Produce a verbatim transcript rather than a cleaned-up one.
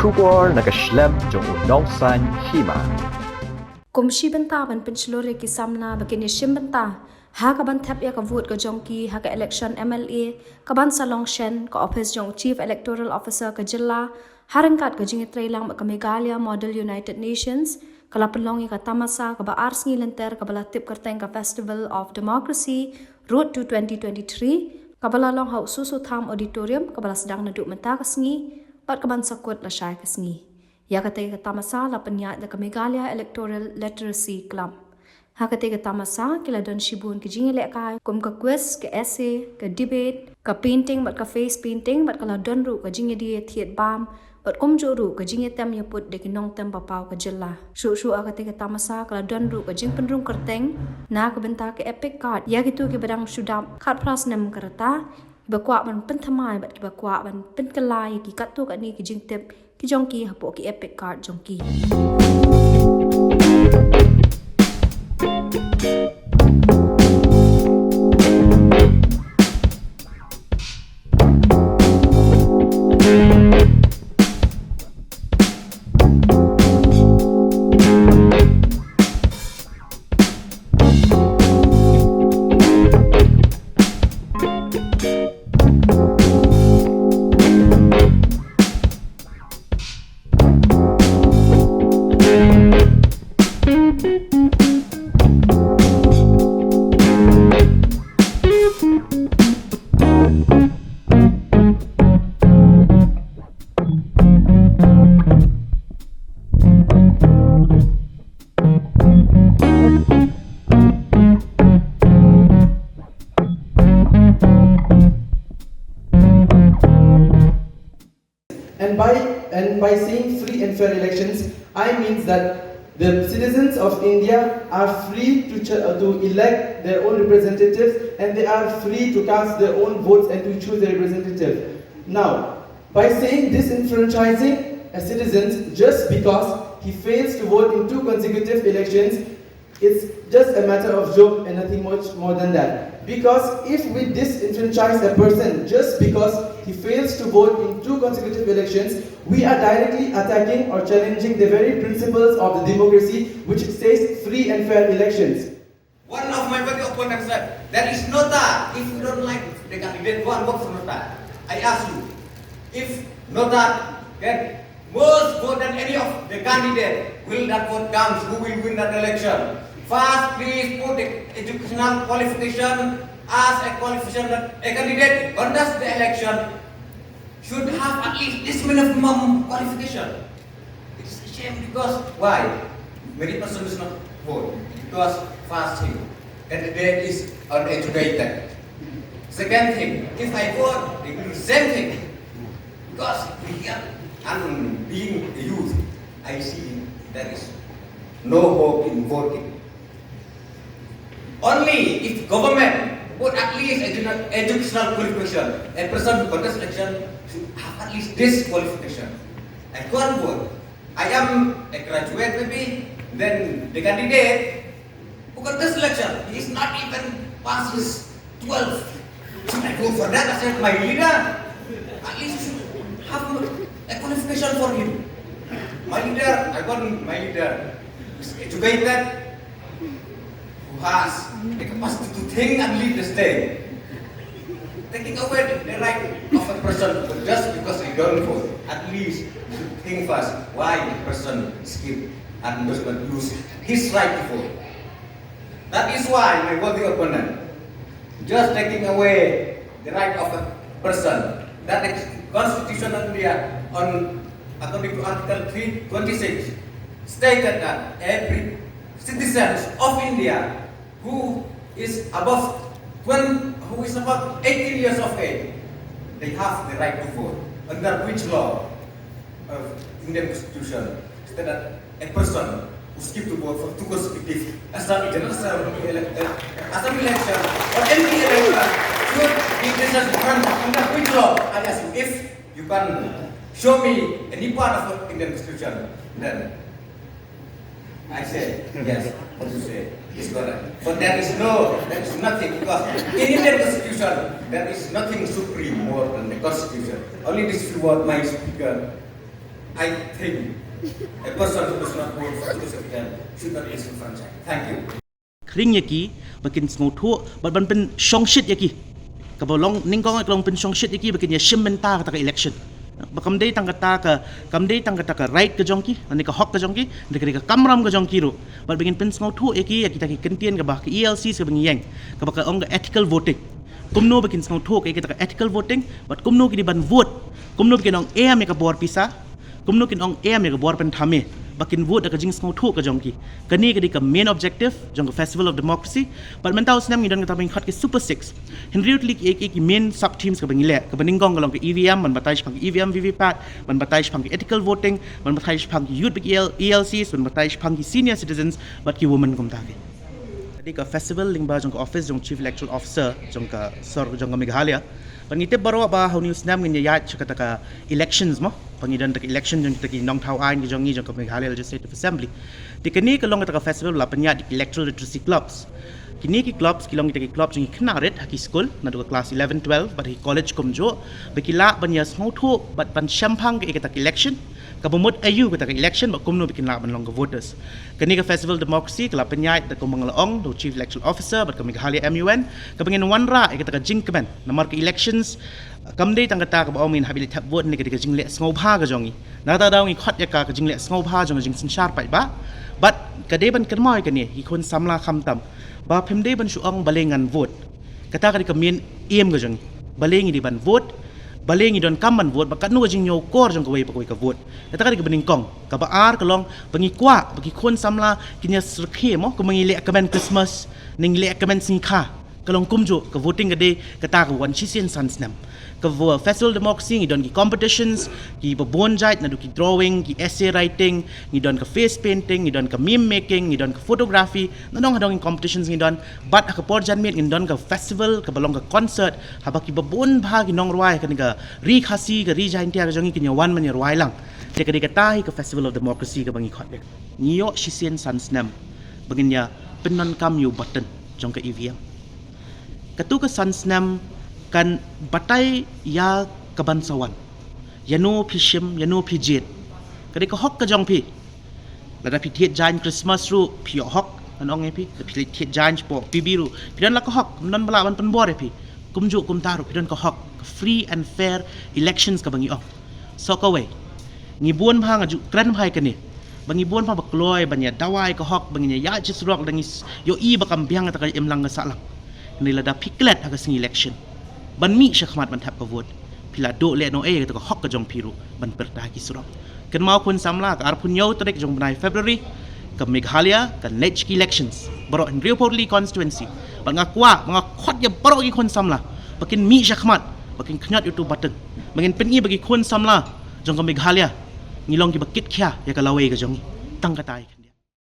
Khubor na ka shlem jong u nongsan hima. Kum shi bynta ban pynshlur ïa ki samla ba kin ïashim bynta ha kaban thep ïa ka vote ka jong ki ha ka election M L A kaban sa long shen, ka ophis jong u Chief Electoral Officer ka jylla ha ryngkat ka jingïatreilang bad ka Meghalaya Model United Nations ka la pynlong ïa ka tamasa kaba ar sngi lynter kaba la tip kyrteng ka Festival of Democracy, Road to twenty twenty-three, kaba la long ha u Soso Tham Auditorium, kaba la sdang naduh mynta ka sngi bad kaban sa kut lashai ka sngi. Ïa katei ka tamasa la pynïaid da ka Meghalaya Electoral Literacy Club. Ha katei ka tamasa ki la don shibun ki jingïalehkai kum ka quiz, ka essay, ka debate, ka painting bad ka face painting, bad ka la don ruh ka jingïadie thied bam bad kumjuh ruh ka jingïatem ïaput da ki nongtem ba paw ka jylla. Shuh shuh ha katei ka tamasa ka la don ruh ka jingpynrung kyrteng na ka bynta ka EPIC card ïa kito kiba dang shu dap khatphra snem ka rta, kiba kwah ban pynthymmai bad kiba kwah ban pynkylla ïa ki katto katne ki jingtip ki jong ki hapoh ki EPIC card jong ki. And by, and by saying free and fair elections, I mean that the citizens of India are free to, ch- uh, to elect their own representatives, and they are free to cast their own votes and to choose their representative. Now, by saying disenfranchising a citizen just because he fails to vote in two consecutive elections, it's just a matter of joke and nothing much more than that. Because if we disenfranchise a person just because he fails to vote in two consecutive elections, we are directly attacking or challenging the very principles of the democracy, which says free and fair elections. One of my very opponents said, "There is no that. If you don't like the candidate, go and vote for no that." I ask you, if no that, then most vote than any of the candidate, will that vote counts? Who will win that election? First, please put the educational qualification as a qualification that a candidate contest the election should have at least this minimum qualification. It's a shame because why? Many persons not vote because first thing, candidate is uneducated. Second thing, if I vote, they will do the same thing. Because we are, and being a youth, I see there is no hope in voting. Only if government put at least edu- educational qualification, a person who contests election should have at least this qualification. I can't vote. I am a graduate maybe, then the candidate who contests election, he is not even passed his twelve. Should I go for that? I said, my leader, at least you should have a qualification for him. My leader, I want my leader who is educated, who has the capacity to think and lead the state. Taking away the right of a person just because he don't vote, at least you should think first why the person skip and does not use his right to vote. That is why my worthy opponent just taking away the right of a person, that the Constitution of India, on, according to Article three twenty-six, stated that every citizens of India who is above twenty, who is above eighteen years of age, they have the right to vote. Under which law of Indian Constitution stated that a person who skip to vote for two consecutive Assembly, General Assembly, ele- eh, Assembly election or M P election should be disenfranchised? Under which law? I ask you, if you can show me any part of Indian Constitution, then I say, yes, what you say is correct. But there is no, there is nothing, because in Indian Constitution, there is nothing supreme more than the Constitution. Only this few words, my speaker. I think a person who is not born for Joseph Kent should not be disenfranchised. Thank you. Khring ïa ki ba kin sngewthuh bad ban pynshongshit ïa ki. Kaba long nyngkong ka long pynshongshit ïa ki ba kin ïa shim bynta kata ka election. Ba kam dei tang kata ka, kam dei tang kata ka right ka jong ki, ne ka hok ka jong ki, ne ka dei ka kamram ka jong ki ruh. Bad ba kin pynsngewthuh ïa ki ïa kita ki kyntien kaba ka E L C kaba ngi ïeng, kaba ka ong ka ethical voting. Kumno ba kin sngewthuh ïa kita ka ethical voting, bad kumno ki dei ban vote, kumno ba kin ong em ïa ka bor pisa, kumno kin ong em ïa ka bor pynthame, ba kin vote da ka jingsngewthuh ka jong ki. Kane ka dei ka main objective jong ka Festival of Democracy. Bad mynta u snem ngi don kata ba ngi khot ki Super Six. Hynriew tylli ki, ki, ki main sub themes kaba ngi leh, kaba nyngkong ka long ka E V M, ban batai shaphang ka E V M V V P A T, ban batai shaphang ka ethical voting, ban batai shaphang ki youth bad ki E L, E L Cs, ban batai shaphang ki senior citizens bad ki women kumta ki. Ka dei ka festival lyngba jong ka office jong Chief Electoral Officer jong ka sor jong ka Meghalaya. Bad ngi tip baroh ba ha une u snem ngin ïa ïaid sha kata ka elections mo. Ba ngi don da ka election jong kita ki nongthaw aiñ ki jong ngi jong ka Meghalaya Legislative Assembly. Te kane ka long kata ka festival ba la pynïaid da ki electoral literacy clubs. Kine ki clubs ki long kita ki club jong ki khynnah rit ha ki skul, naduh ka class eleven, twelve bad ha ki college kumjuh, ba ki lah ban ïa sngewthuh bad ban shemphang ïa kata ka election, kaba mut aïu kata ka election bad kumno ba kin lah ban long ka voters. Kane ka Festival Democracy ka la pynïaid da kumba nga la ong da u Chief Electoral Officer bad ka Meghalaya M U N, kaba ngin wanrah ïa kata ka jingkmen. Namar ka elections kam dei tang kata kaba ong ngin hap ïaleit thep vote, ne ka dei ka jingleh sngewbha ka jong ngi. Na kata ka daw ngi khot ïa ka ka jingleh sngewbha jong ka jingsynshar paidbah. Bad ka dei ban kynmaw ïa kane ki khun samla khamtam, ba phim dei ban shu ong balei ngan vote. Kata ka dei ka main aim ka jong ngi. Balei ngi dei ban vote, balei ngi donkam ban vote, bad katno ka jingñiewkor jong kawei pa kawei ka vote. Kata ka dei kaba nyngkong. Kaba ar ka long ba ngi kwah ba ki khun samla kin ïa syrkhie mo, kumba ngi leh kmen Christmas, ne ngi leh kmen sngi kha. Ka long kumjuh, ka voting ka dei kata kaba wan shisien san snem. Ka vo-, Festival Democracy ngi don ki competitions kiba bun jait, naduh ki drawing, ki essay writing, ngi don ka face painting, ngi don ka meme making, ngi don ka photography, nadong hadong ki competitions ngi don. Bad ha ka por janmiet ngin don ka festival kaba long ka concert, haba kiba bun bha ki nongrwai ha kane ka ri Khasi, ka ri Jaintia ka jong ngi kin ïa wan ban ïa rwai lang. Te ka dei kata hi ka Festival of Democracy kaba ngi khot ïa ka. Ngi ïoh shisien san snem ba ngin ïa pyndonkam ïa u button jong ka E V M. Katu ka san snem kan batai ïa kaban sa wan. Ïano phi shim, ïano phi jied. Ka dei ka hok ka jong phi. Lada phi thied jaiñ Christmas ruh phi ïoh hok, ngan ong ïa phi. Lada phi thied jaiñ shapoh P B ruh phi don la ka hok, ym don ba lah ban pynbor ïa phi. Kumjuh kumta ruh phi don ka hok, ka free and fair elections kaba ngi ong. Sa kawei, ngi bun bha, nga ju kren bha ïa kane, ba ngi bun bha ba kloi ban ïa dawa ïa ka hok, ba ngin ïa ïaid sha surok lada ngi s-, ïohi ba kam biang kata ka imlang ka sahlang. Hynrei lada phi klet ha ka sngi election ban mih shakhmat ban thep ka vote, phi la duh lehnohei ïa kata ka hok ka jong phi ruh ban pyrta ha ki surok. Kynmaw khun samla, ka arphew hynñiew tarik jong u bnai February ka Meghalaya kan leit sha ki elections baroh hynriewphew tylli constituency. Bad nga kwah, ba nga khot ïa baroh ki khun samla ba kin mih shakhmat, ba kin khñiot ïa utu u button, ba ngin pyni ba ki khun samla jong ka Meghalaya ngi long kiba kitkhia ïa ka lawei ka jong ngi. Tang kata hi.